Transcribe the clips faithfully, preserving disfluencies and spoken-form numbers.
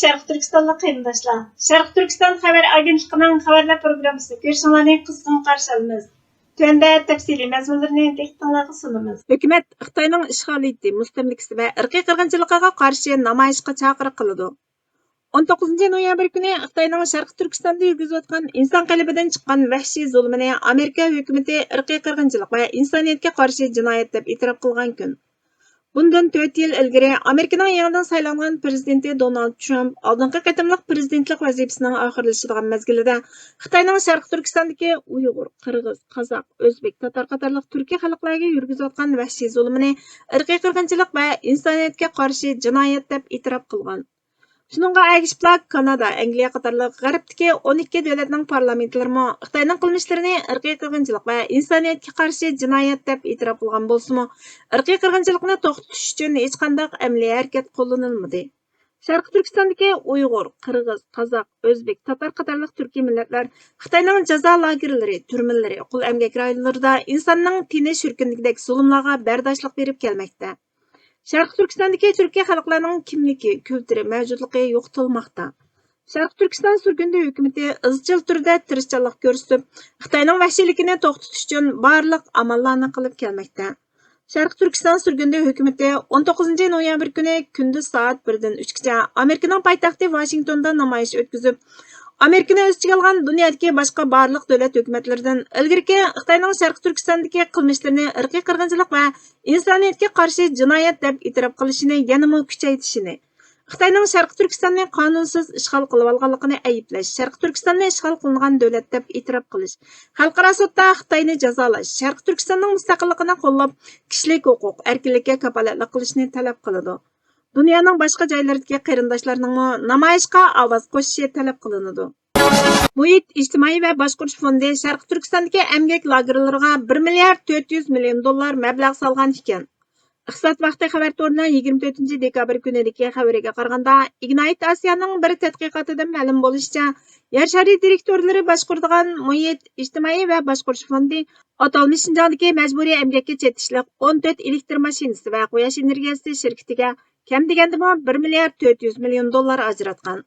شەرقىي تۈركىستانلىق قېرىنداشلار، شەرقىي تۈركىستان خەۋەر ئاگېنتلىقىنىڭ خەۋەرلەر پروگراممىسىنى كۆرۈشۈڭلارنى قىزغىن قارشى ئالىمىز. تۆۋەندە تەپسىلىي مەزمۇنلىرىنى دىققىتىڭلارغا سۇنىمىز. ھۆكۈمەت خىتاينىڭ ئىشغالىيىتى، مۇستەملىكىسى ۋە ئىرقىي قىرغىنچىلىقىغا قارشى نامايىشقا چاقىرىق قىلىدۇ. ئون توققۇزىنچى نويابىر كۈنى خىتاينىڭ شەرقىي تۈركىستاندا يۈرگۈزۈۋاتقان ئىنسان قېلىپىدىن چىققان ۋەھشىي زۇلۇمىنى ئامېرىكا ھۆكۈمىتى ئىرقىي قىرغىنچىلىق ۋە ئىنسانىيەتكە قارشى جىنايەت دەپ ئېتىراپ قىلغان كۈن. بۇندىن تۆت يىل ئىلگىرى ئامېرىكىنىڭ يېڭىدىن سايلانغان پىرېزىدېنتى دونالد ترامپ ئالدىنقى قېتىملىق پىرېزىدېنتلىق ۋەزىپىسىنىڭ ئاخىرلىشىدىغان مەزگىلىدە خىتاينىڭ شەرقىي تۈركىستاندىكى ئۇيغۇر، قىرغىز، قازاق، ئۆزبېك، تاتار قاتارلىق تۈركىي خەلقلەرگە يۈرگۈزۈۋاتقان ۋەھشىي زۇلۇمىنى ئىرقىي قىرغىنچىلىق ۋە ئىنسانىيەتكە قارشى جىنايەت دەپ ئېتىراپ قىلغان. شۇنىڭغا ئەگىشىپلا، كانادا، ئەنگلىيە قاتارلىق غەربتىكى ئون ئىككى دۆلەتنىڭ پارلامېنتلىرىمۇ خىتاينىڭ قىلمىشلىرىنى ئىرقىي قىرغىنچىلىق ۋە ئىنسانىيەتكە قارشى جىنايەت دەپ ئېتىراپ قىلغان بولسىمۇ، ئىرقىي قىرغىنچىلىقنى توختىتىش ئۈچۈن ھېچقانداق ئەمەلىي ھەرىكەت قوللىنىلمىدى. شەرقىي تۈركىستاندىكى ئۇيغۇر، قىرغىز، قازاق، ئۆزبېك، تاتار قاتارلىق تۈركىي مىللەتلەر خىتاينىڭ جازا لاگېرلىرى، تۈرمىلىرى، قۇل ئەمگەك رايونلىرىدا ئىنساننىڭ تېنى شۈركۈنگۈدەك زۇلۇملارغا بەرداشلىق بېرىپ كەلمەكتە. شەرقىي تۈركىستاندىكى تۈركىي خەلقلەرنىڭ كىملىكى، كۈلتۈرى، مەۋجۇتلۇقى يوقىتىلماقتا. شەرقىي تۈركىستان سۈرگۈندە ھۆكۈمىتى ئىزچىل تۈردە تىرىشچانلىق كۆرسىتىپ، خىتاينىڭ ۋەھشىيلىكىنى توختىتىش ئۈچۈن بارلىق ئاماللارنى قىلىپ كەلمەكتە. شەرقىي تۈركىستان سۈرگۈندە ھۆكۈمىتى ئون توققۇزىنچى نويابىر كۈنى كۈندۈز سائەت بىردىن ئۈچكىچە ئامېرىكىنىڭ پايتەختى ۋاشىنگتوندا نامايىش ئۆتكۈزۈپ، ئامېرىكىنى ئۆز ئىچىگە ئالغان دۇنيادىكى باشقا بارلىق دۆلەت ھۆكۈمەتلىرىدىن ئىلگىرىكى خىتاينىڭ شەرقىي تۈركىستاندىكى قىلمىشلىرىنى ئىرقىي قىرغىنچىلىق ۋە ئىنسانىيەتكە قارشى جىنايەت دەپ ئېتىراپ قىلىشىنى يەنىمۇ كۈچەيتىشىنى، خىتاينىڭ شەرقىي تۈركىستاننى قانۇنسىز ئىشغال قىلىۋالغانلىقىنى ئەيىبلەش، شەرقىي تۈركىستاننى ئىشغال قىلىنغان دۆلەت دەپ ئېتىراپ قىلىش، خەلقئارا سوتتا خىتاينى جازالاش، شەرقىي تۈركىستاننىڭ مۇستەقىللىقىنى قوللاپ، كىشىلىك ھوقۇق، ئەركىنلىككە كاپالەتلىك قىلىشنى تەلەپ قىلىدۇ. دۇنيانىڭ باشقا جايلىرىدىكى قېرىنداشلارنىڭمۇ نامايىشقا ئاۋاز قوشۇشى تەلەپ قىلىنىدۇ. مۇھىت ئىجتىمائىي ۋە باشقۇرۇش فوندى شەرقىي تۈركىستاندىكى ئەمگەك لاگېرلىرىغا بىر مىليارد تۆت يۈز مىليون دوللار مەبلەغ سالغان ئىكەن. ئىقتىساد ۋاقتى خەۋەر تورىنىڭ يىگىرمە تۆتىنچى دېكابىر كۈنىدىكى خەۋىرىگە قارىغاندا، ئىگنايت ئاسىيانىڭ بىر تەتقىقاتىدىن مەلۇم بولۇشىچە، يەر شارى دىرېكتورلىرى باشقۇرىدىغان مۇھىت ئىجتىمائىي ۋە باشقۇرۇش فوندى ئاتالمىش شىنجاڭدىكى مەجبۇرىي ئەمگەككە چېتىشلىق ئون تۆت ئېلېكتر ماشىنىسى ۋە قۇياش ئېنېرگىيەسى شىركىتىگە كەم دېگەندىمۇ بىر مىليارد تۆت يۈز مىليون دوللار ئاجراتقان.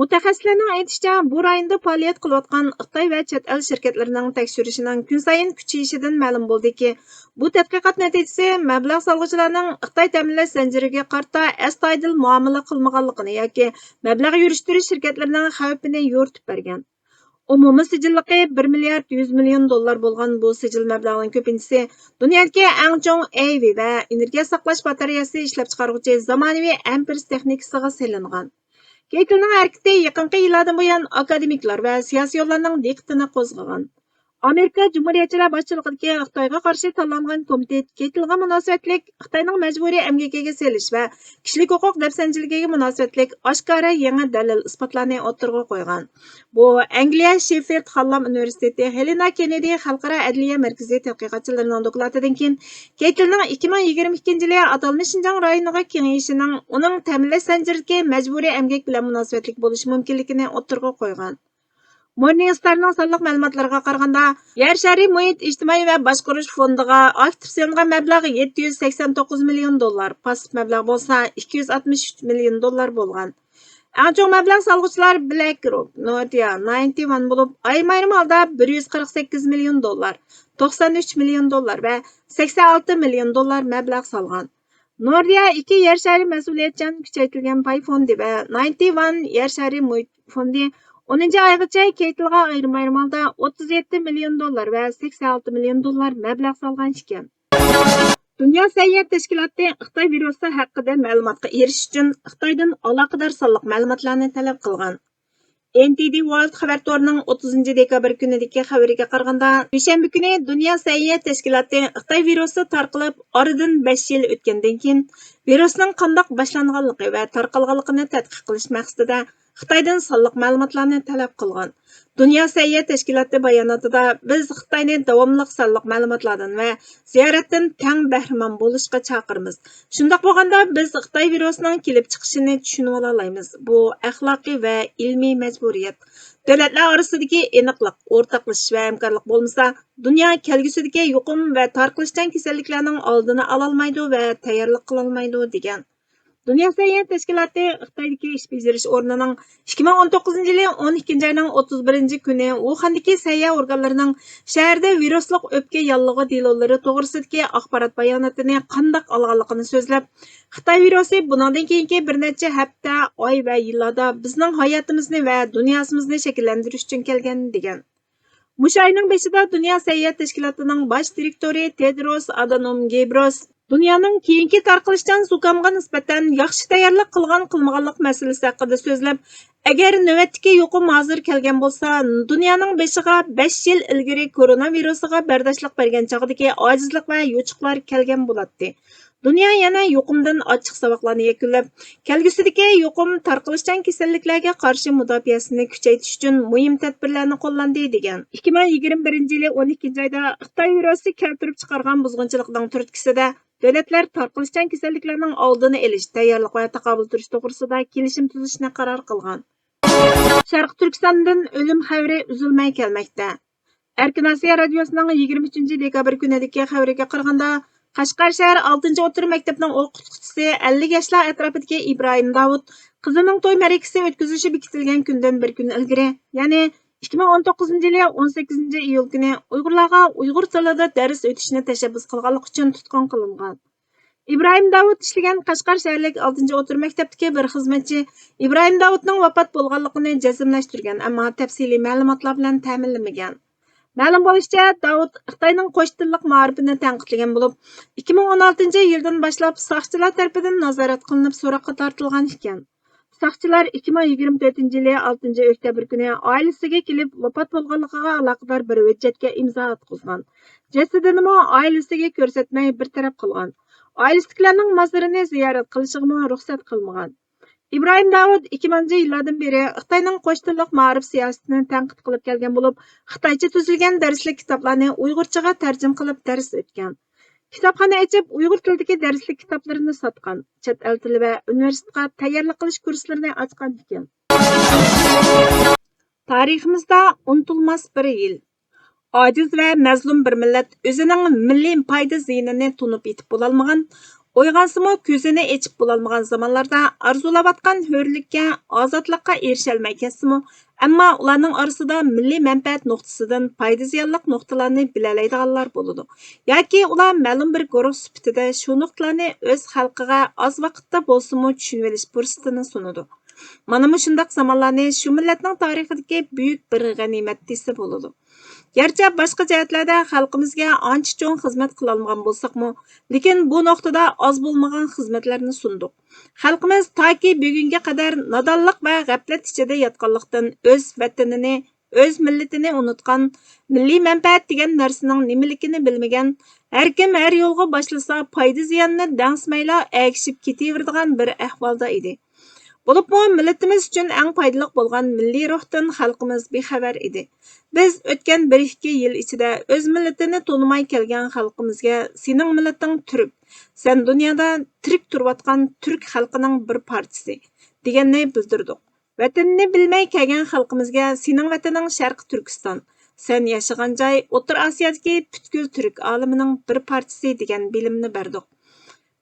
مۇتەخەسسىسلەرنىڭ ئېيتىشىچە، بۇ رايوندا پائالىيەت قىلىۋاتقان خىتاي ۋە چەت ئەل شىركەتلىرىنىڭ تەكشۈرۈشىنىڭ كۈنسايىن كۈچىيىشىدىن مەلۇم بولدىكى، بۇ تەتقىقات نەتىجىسى مەبلەغ سالغۇچىلارنىڭ خىتاي تەمىنلەش زەنجىرىگە قارىتا ئەستايىدىل مۇئامىلە قىلمىغانلىقىنى ياكى مەبلەغ يۈرۈشتۈرۈش شىركەتلىرىنىڭ خەۋپىنى يورۇتۇپ بەرگەن. ئومۇمىي سىجىللىقى بىر مىليارد يۈز مىليون دوللار بولغان بۇ سىجىل مەبلەغنىڭ كۆپىنچىسى دۇنيادىكى ئەڭ چوڭ ئەيۋى ۋە ئېنېرگىيە ساقلاش باتارېيەسى ئىشلەپچىقارغۇچى زامانىۋى ئەمپېرس تېخنىكىسىغا سېلىنغان. كېيتلنىڭ ھەرىكىتى يېقىنقى يىللاردىن بۇيان ئاكادېمىكلار ۋە سىياسىيونلارنىڭ دىققىتىنى قوزغىغان. ئامېرىكا جۇمھۇرىيەتچىلەر باشچىلىقىدىكى خىتايغا قارشى تاللانغان كومىتېت كېيتلغا مۇناسىۋەتلىك خىتاينىڭ مەجبۇرىي ئەمگىكىگە سېلىش ۋە كىشىلىك ھوقۇق دەپسەندىچىلىكىگە مۇناسىۋەتلىك ئاشكارا يېڭى دەلىل-ئىسپاتلارنى ئوتتۇرىغا قويغان. بۇ ئەنگلىيە شېففىلد خانلام ئۇنىۋېرسىتېتى ھېلېنا كېننېدى خەلقئارا ئەدلىيە مەركىزى تەتقىقاتچىلىرىنىڭ دوكلاتىدىن كېيىن، كېيتلنىڭ ئىككى مىڭ يىگىرمە ئىككىنچى يىلى ئاتالمىش شىنجاڭ رايونىغا كېڭىيىشىنىڭ ئۇنىڭ تەمىنلەش زەنجىرىدىكى مەجبۇرىي ئەمگەك بىلەن مۇناسىۋەتلىك بولۇشى مۇمكىنلىكىنى ئوتتۇرىغا قويغان. مورنىڭ ستارنىڭ سانلىق مەلۇماتلىرىغا قارىغاندا، يەر شارى مۇھىت ئىجتىمائىي ۋە باشقۇرۇش فوندىغا ئاكتىپ سېلىنغان مەبلەغ يەتتە يۈز سەكسەن توققۇز مىليون دوللار، پاسسىپ مەبلەغ بولسا ئىككى يۈز ئاتمىش ئۈچ مىليون دوللار بولغان. ئەڭ چوڭ مەبلەغ سالغۇچىلار بلاك روك، نوردىيا، ناينتى ۋان بولۇپ، ئايرىم-ئايرىم ھالدا بىر يۈز قىرىق سەككىز مىليون دوللار، توقسان ئۈچ مىليون دوللار ۋە سەكسەن ئالتە مىليون دوللار مەبلەغ سالغان. نوردىيا ئىككى يەر شارى مەسئۇلىيەتچان كۈچەيتىلگەن پاي فوندى ۋە ناينتى ۋان يەر شارى مۇھىت فوندى ئونىنچى ئايغىچە كېيتلغا ئايرىم-ئايرىم ھالدا ئوتتۇز يەتتە مىليون دوللار ۋە سەكسەن ئالتە مىليون دوللار مەبلەغ سالغان ئىكەن. دۇنيا سەھىيە تەشكىلاتى خىتاي ۋىرۇسى ھەققىدە مەلۇماتقا ئېرىشىش ئۈچۈن خىتايدىن ئالاقىدار سانلىق مەلۇماتلارنى تەلەپ قىلغان. ئېن تى دى ۋورلد خەۋەر تورىنىڭ ئوتتۇزىنچى دېكابىر كۈنىدىكى خەۋىرىگە قارىغاندا، دۈشەنبە كۈنى دۇنيا سەھىيە تەشكىلاتى خىتاي ۋىرۇسى تارقىلىپ ئارىدىن بەش يىل ئۆتكەندىن كېيىن، ۋىرۇسنىڭ قانداق باشلانغانلىقى ۋە تارقالغانلىقىنى تەتقىق قىلىش مەقسىتىدە خىتايدىن سانلىق مەلۇماتلارنى تەلەپ قىلغان. دۇنيا سەھىيە تەشكىلاتى باياناتىدا، بىز خىتاينى داۋاملىق سانلىق مەلۇماتلاردىن ۋە زىيارەتتىن تەڭ بەھرىمەن بولۇشقا چاقىرىمىز. شۇنداق بولغاندا، بىز خىتاي ۋىرۇسىنىڭ كېلىپ چىقىشىنى چۈشىنىۋالالايمىز. بۇ ئەخلاقىي ۋە ئىلمىي مەجبۇرىيەت. دۆلەتلەر ئارىسىدىكى ئېنىقلىق، ئورتاقلىشىش ۋە ھەمكارلىق بولمىسا، دۇنيا كەلگۈسىدىكى يۇقۇم ۋە تارقىلىشچان كېسەللىكلەرنىڭ ئالدىنى ئالالمايدۇ ۋە تەييارلىق قىلالمايدۇ، دېگەن. دۇنيا سەھىيە تەشكىلاتى خىتايدىكى ئىش بېجىرىش ئورنىنىڭ ئىككى مىڭ ئون توققۇزىنچى يىلى ئون ئىككىنچى ئاينىڭ ئوتتۇز بىرىنچى كۈنى ۋۇخەندىكى سەھىيە ئورگانلىرىنىڭ شەھەردە ۋىرۇسلۇق ئۆپكە ياللۇغى دېلولىرى توغرىسىدىكى ئاخبارات باياناتىنى قانداق ئالغانلىقىنى سۆزلەپ، خىتاي ۋىرۇسى بۇنىڭدىن كېيىنكى بىر نەچچە ھەپتە، ئاي ۋە يىللاردا بىزنىڭ ھاياتىمىزنى ۋە دۇنياسىمىزنى شەكىللەندۈرۈش ئۈچۈن كەلگەن، دېگەن. مۇشۇ ئاينىڭ بېشىدا دۇنيا سەھىيە تەشكىلاتىنىڭ باش دىرېكتورى تېدروس ئادانوم گېبروس دۇنيانىڭ كېيىنكى تارقىلىشچان زۇكامغا نىسبەتەن ياخشى تەييارلىق قىلغان-قىلمىغانلىق مەسىلىسى ھەققىدە سۆزلەپ، ئەگەر نۆۋەتتىكى يۇقۇم ھازىر كەلگەن بولسا، دۇنيانىڭ بېشىغا بەش يىل ئىلگىرى كورونا ۋىرۇسىغا بەرداشلىق بەرگەن چاغدىكى ئاجىزلىق ۋە يوچۇقلار كەلگەن بولاتتى. دۇنيا يەنە يۇقۇمدىن ئاچچىق ساۋاقلارنى يەكۈنلەپ، كەلگۈسىدىكى يۇقۇم تارقىلىشچان كېسەللىكلەرگە قارشى مۇداپىئەسىنى كۈچەيتىش ئۈچۈن مۇھىم تەدبىرلەرنى قوللاندى، دېگەن. ئىككى مىڭ يىگىرمە بىرىنچى يىلى ئون ئىككىنچى ئايدا خىتاي ۋىرۇسى كەلتۈرۈپ چىقارغان بۇزغۇنچىلىقنىڭ تۈرتكىسىدە، دۆلەتلەر تارقىلىشچان كېسەللىكلەرنىڭ ئالدىنى ئېلىش، تەييارلىق ۋە تاقابىل تۇرۇش توغرىسىدا كېلىشىم تۈزۈشنى قارار قىلغان. شەرقىي تۈركىستاندىن ئۆلۈم خەۋىرى ئۈزۈلمەي كەلمەكتە. ئەركىن ئاسىيا رادىيوسىنىڭ يىگىرمە ئۈچىنچى دېكابىر كۈنىدىكى خەۋىرىگە قارىغاندا، قەشقەر شەھەر ئالتىنچى ئوتتۇرا مەكتەپنىڭ ئوقۇتقۇچىسى، ئەللىك ياشلار ئەتراپىدىكى ئىبراھىم داۋۇت، قىزىنىڭ توي مەرىكىسى ئۆتكۈزۈشى بېكىتىلگەن كۈندىن بىر كۈن ئىلگىرى، يەنى ئىككى مىڭ ئون توققۇزىنچى يىلى ئون سەككىزىنچى ئىيۇل كۈنى ئۇيغۇرلارغا ئۇيغۇر تىلىدا دەرس ئۆتۈشنى تەشەببۇس قىلغانلىقى ئۈچۈن تۇتقۇن قىلىنغان. ئىبراھىم داۋۇت ئىشلىگەن قەشقەر شەھەرلىك ئالتىنچى ئوتتۇرا مەكتەپتىكى بىر خىزمەتچى ئىبراھىم داۋۇتنىڭ ۋاپات بولغانلىقىنى جەزملەشتۈرگەن، ئەمما تەپسىلىي مەلۇماتلار بىلەن تەمىنلىمىگەن. مەلۇم بولۇشىچە، داۋۇت خىتاينىڭ قوش تىللىق مائارىپىنى تەنقىدلىگەن بولۇپ، ئىككى مىڭ ئون ئالتىنچى يىلدىن باشلاپ ساقچىلار تەرىپىدىن نازارەت قىلىنىپ سوراققا تارتىلغان ئىكەن. ساقچىلار ئىككى مىڭ يىگىرمە تۆتىنچى يىلى ئالتىنچى ئۆكتەبىر كۈنى ئائىلىسىگە كېلىپ، ۋاپات بولغانلىقىغا ئالاقىدار بىر ھۆججەتكە ئىمزا ئاتقۇزغان. جەسىتىنىمۇ ئائىلىسىگە كۆرسەتمەي بىر تەرەپ قىلغان. ئائىلىسىدىكىلەرنىڭ مازىرىنى زىيارەت قىلىشىغىمۇ رۇخسەت قىلمىغان. ئىبراھىم داۋۇت ئىككى مىڭىنچى يىللاردىن بېرى خىتاينىڭ قوش تىللىق مائارىپ سىياسىتىنى تەنقىد قىلىپ كەلگەن بولۇپ، خىتايچە تۈزۈلگەن دەرسلىك كىتابلارنى ئۇيغۇرچىغا تەرجىمە قىلىپ دەرس ئۆتكەن. كىتابخانا ئېچىپ، ئۇيغۇر تىلىدىكى دەرسلىك كىتابلىرىنى ساتقان، چەت ئەل تىلى ۋە ئۇنىۋېرسىتېتقا تەييارلىق قىلىش كۇرسلىرىنى ئاچقان ئىكەن. تارىخىمىزدا ئۇنتۇلماس بىر يىل. ئاجىز ۋە مەزلۇم بىر مىللەت ئۆزىنىڭ مىللىي پايدا زىيىنىنى تونۇپ يېتىپ بولالمىغان، ئويغانسىمۇ كۆزىنى ئېچىپ بولالمىغان زامانلاردا ئارزۇلاۋاتقان ھۆرلۈككە، ئازادلىققا ئېرىشەلمەي كەتسىمۇ، ئەمما ئۇلارنىڭ ئارىسىدا مىللىي مەنپەئەت نۇقتىسىدىن پايدا زىيانلىق نۇقتىلارنى بىلەلەيدىغانلار بولىدۇ. ياكى ئۇلار مەلۇم بىر گۇرۇھ سۈپىتىدە شۇ نۇقتىلارنى ئۆز خەلقىگە ئاز ۋاقىتتا بولسىمۇ چۈشىنىۋېلىش پۇرسىتىنى سۇنىدۇ. مانا مۇشۇنداق زامانلارنى شۇ مىللەتنىڭ تارىخىدىكى بۈيۈك بىر غەنىيمەت دېسە بولىدۇ. گەرچە باشقا جەھەتلەردە خەلقىمىزگە ئانچە چوڭ خىزمەت قىلالمىغان بولساقمۇ، لېكىن بۇ نۇقتىدا ئاز بولمىغان خىزمەتلەرنى سۇندۇق. خەلقىمىز تاكى بۈگۈنگە قەدەر نادانلىق ۋە غەپلەت ئىچىدە ياتقانلىقتىن، ئۆز ۋەتىنىنى، ئۆز مىللىتىنى ئۇنتقان، مىللىي مەنپەئەت دېگەن نەرسىنىڭ نېمىلىكىنى بىلمىگەن، ھەركىم ھەر يولغا باشلىسا، پايدا زىياننى دەڭسىمەيلا ئەگىشىپ كېتىۋېرىدىغان بىر ئەھۋالدا ئىدى. بولۇپمۇ مىللىتىمىز ئۈچۈن ئەڭ پايدىلىق بولغان مىللىي روھتىن خەلقىمىز بىخەۋەر ئىدى. بىز ئۆتكەن بىر-ئىككى يىل ئىچىدە ئۆز مىللىتىنى تونۇماي كەلگەن خەلقىمىزگە، سېنىڭ مىللىتىڭ تۈرك، سەن دۇنيادا تىرىك تۇرۇۋاتقان تۈرك خەلقىنىڭ بىر پارچىسى، دېگەننى بىلدۈردۇق. ۋەتىنىنى بىلمەي كەلگەن خەلقىمىزگە، سېنىڭ ۋەتىنىڭ شەرقىي تۈركىستان، سەن ياشىغان جاي ئوتتۇرا ئاسىيادىكى پۈتكۈل تۈرك ئالىمىنىڭ بىر پارچىسى، دېگەن بىلىمنى بەردۇق.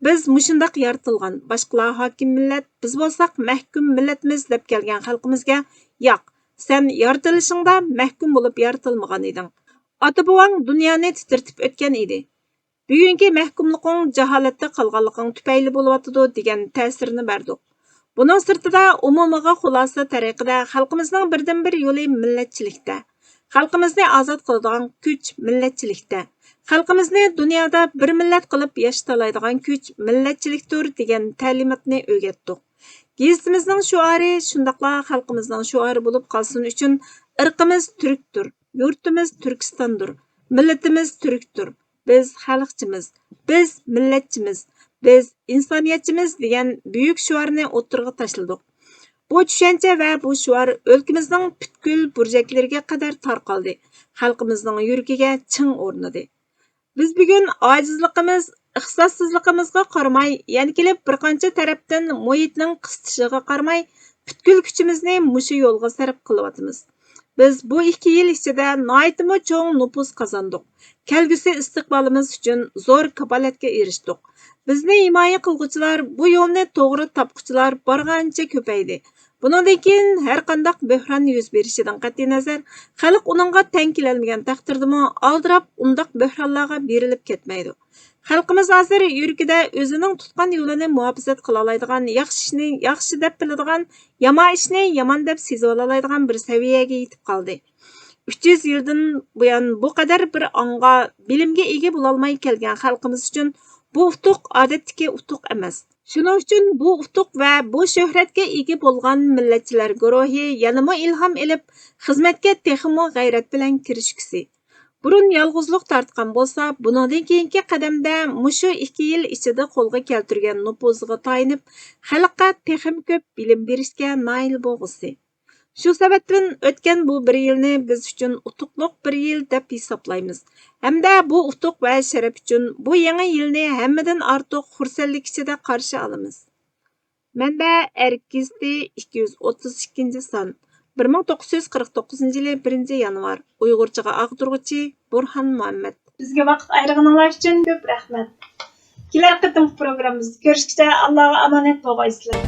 بىز مۇشۇنداق يارىتىلغان، باشقىلار ھاكىم مىللەت، بىز بولساق مەھكۇم مىللەتمىز دەپ كەلگەن خەلقىمىزگە، ياق، سەن يارىتىلىشىڭدا مەھكۇم بولۇپ يارىتىلمىغان ئىدىڭ. ئاتا بوۋاڭ دۇنيانى تىترىتىپ ئۆتكەن ئىدى. بۈگۈنكى مەھكۇملۇقۇڭ جاھالەتتە قالغانلىقىڭ تۈپەيلى بولۇۋاتىدۇ، دېگەن تەسىرنى بەردۇق. بۇنىڭ سىرتىدا، ئومۇمىغا خۇلاسە تەرىقىدە، خەلقىمىزنىڭ بىردىنبىر يولى مىللەتچىلىكتە. خەلقىمىزنى ئازاد قىلىدىغان كۈچ مىللەتچىلىكتە. خەلقىمىزنى دۇنيادا بىر مىللەت قىلىپ ياشىتالايدىغان كۈچ مىللەتچىلىكتۇر، دېگەن تەلىماتنى ئۆگەتتۇق. گېزىتىمىزنىڭ شوئارى شۇنداقلا خەلقىمىزنىڭ شوئارى بولۇپ قالسۇن ئۈچۈن، ئىرقىمىز تۈركتۇر، يۇرتىمىز تۈركىستاندۇر، مىللىتىمىز تۈركتۇر، بىز خەلقچىمىز، بىز مىللەتچىمىز، بىز ئىنسانىيەتچىمىز دېگەن بۈيۈك شوئارنى ئوتتۇرىغا تاشلىدۇق. بۇ چۈشەنچە ۋە بۇ شوئار ئۆلكىمىزنىڭ پۈتكۈل بۇرجەكلىرىگە قەدەر تارقالدى، خەلقىمىزنىڭ يۈرىكىگە چىڭ ئورنىدى. بىز بۈگۈن ئاجىزلىقىمىز، ئىختىساسسىزلىقىمىزغا قارىماي، يەنە كېلىپ بىر قانچە تەرەپتىن مۇھىتنىڭ قىستىشىغا قارىماي، پۈتكۈل كۈچىمىزنى مۇشۇ يولغا سەرپ قىلىۋاتىمىز. بىز بۇ ئىككى يىل ئىچىدە ناھايىتىمۇ چوڭ نوپۇز قازاندۇق. كەلگۈسى ئىستىقبالىمىز ئۈچۈن زور كاپالەتكە ئېرىشتۇق. بىزنى ھىمايە قىلغۇچىلار، بۇ يولنى توغرا تاپقۇچىلار بارغانچە كۆپەيدى. بۇنىڭدىن كېيىن ھەرقانداق بۆھران يۈز بېرىشىدىن قەتئىينەزەر، خەلق ئۇنىڭغا تەڭ كېلەلمىگەن تەقدىردىمۇ ئالدىراپ ئۇنداق بۆھرانلارغا بېرىلىپ كەتمەيدۇ. خەلقىمىز ھازىر يۈرىكىدە ئۆزىنىڭ تۇتقان يولىنى مۇھاپىزەت قىلالايدىغان، ياخشى ئىشنى ياخشى دەپ بىلىدىغان، يامان ئىشنى يامان دەپ سېزىۋالالايدىغان بىر سەۋىيەگە يېتىپ قالدى. ئۈچ يۈز يىلدىن بۇيان بۇ قەدەر بىر ئاڭغا، بىلىمگە ئىگە بولالماي كەلگەن خەلقىمىز ئۈچۈن بۇ ئۇتۇق ئادەتتىكى ئۇتۇق ئەمەس. شۇنىڭ ئۈچۈن بۇ ئۇتۇق ۋە بۇ شۆھرەتكە ئىگە بولغان مىللەتچىلەر گۇرۇھى يەنىمۇ ئىلھام ئېلىپ، خىزمەتكە تېخىمۇ غەيرەت بىلەن كىرىشكۈسى. بۇرۇن يالغۇزلۇق تارتقان بولسا، بۇنىڭدىن كېيىنكى قەدەمدە مۇشۇ ئىككى يىل ئىچىدە قولغا كەلتۈرگەن نوپۇزىغا تايىنىپ، خەلققە تېخىمۇ كۆپ بىلىم بېرىشكە ناھىل بولغۇسى. شۇ سەۋەبتىن ئۆتكەن بۇ بىر يىلنى بىز ئۈچۈن ئۇتۇقلۇق بىر يىل دەپ ھېسابلايمىز ھەمدە بۇ ئۇتۇق ۋە شەرەپ ئۈچۈن بۇ يېڭى يىلنى ھەممىدىن ئارتۇق خۇرسەنلىك ئىچىدە قارشى ئالىمىز. مەنبە: ئەرك گېزىتى، ئىككى يۈز ئوتتۇز ئىككىنچى سان، بىر مىڭ توققۇز يۈز قىرىق توققۇزىنچى يىلى بىرىنچى يانۋار. ئۇيغۇرچىغا ئاغدۇرغۇچى: بۇرھان مۇھەممەد. بىزگە ۋاقىت ئايرىغىنىڭلار ئۈچۈن كۆپ رەھمەت. كېلەر قېتىمقى پروگراممىمىزدا كۆرۈشكىچە ئاللاغا ئامانەت بولغايسىلەر.